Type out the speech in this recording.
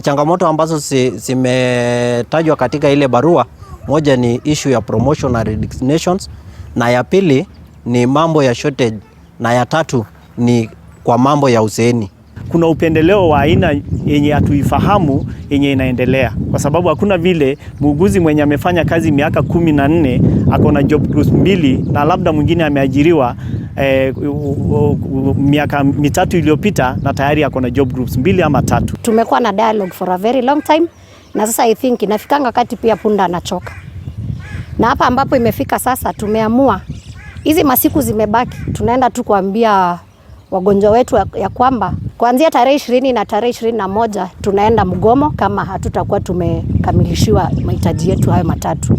Changamoto ambazo zimetajwa katika ile barua, moja ni issue ya promotion na resignations, na ya pili ni mambo ya shortage, na ya tatu ni kwa mambo ya uzeeni. Kuna upendeleo wa aina yenye hatuifahamu yenye inaendelea, kwa sababu hakuna vile muuguzi mwenye amefanya kazi miaka 14 ako na job groups mbili na labda mwingine ameajiriwa miaka 3 iliyopita na tayari ako na job groups mbili ama tatu. Tumekuwa na dialogue for a very long time na sasa I think inafikanga wakati pia punda anachoka, na hapa ambapo imefika sasa, tumeamua hizi masiku zimebaki, tunaenda tu kuambia wagonjwa wetu ya kwamba kuanzia tarehe 20 na tarehe 21 tunaenda mgomo kama hatutakuwa tumekamilishiwa mahitaji yetu hayo matatu.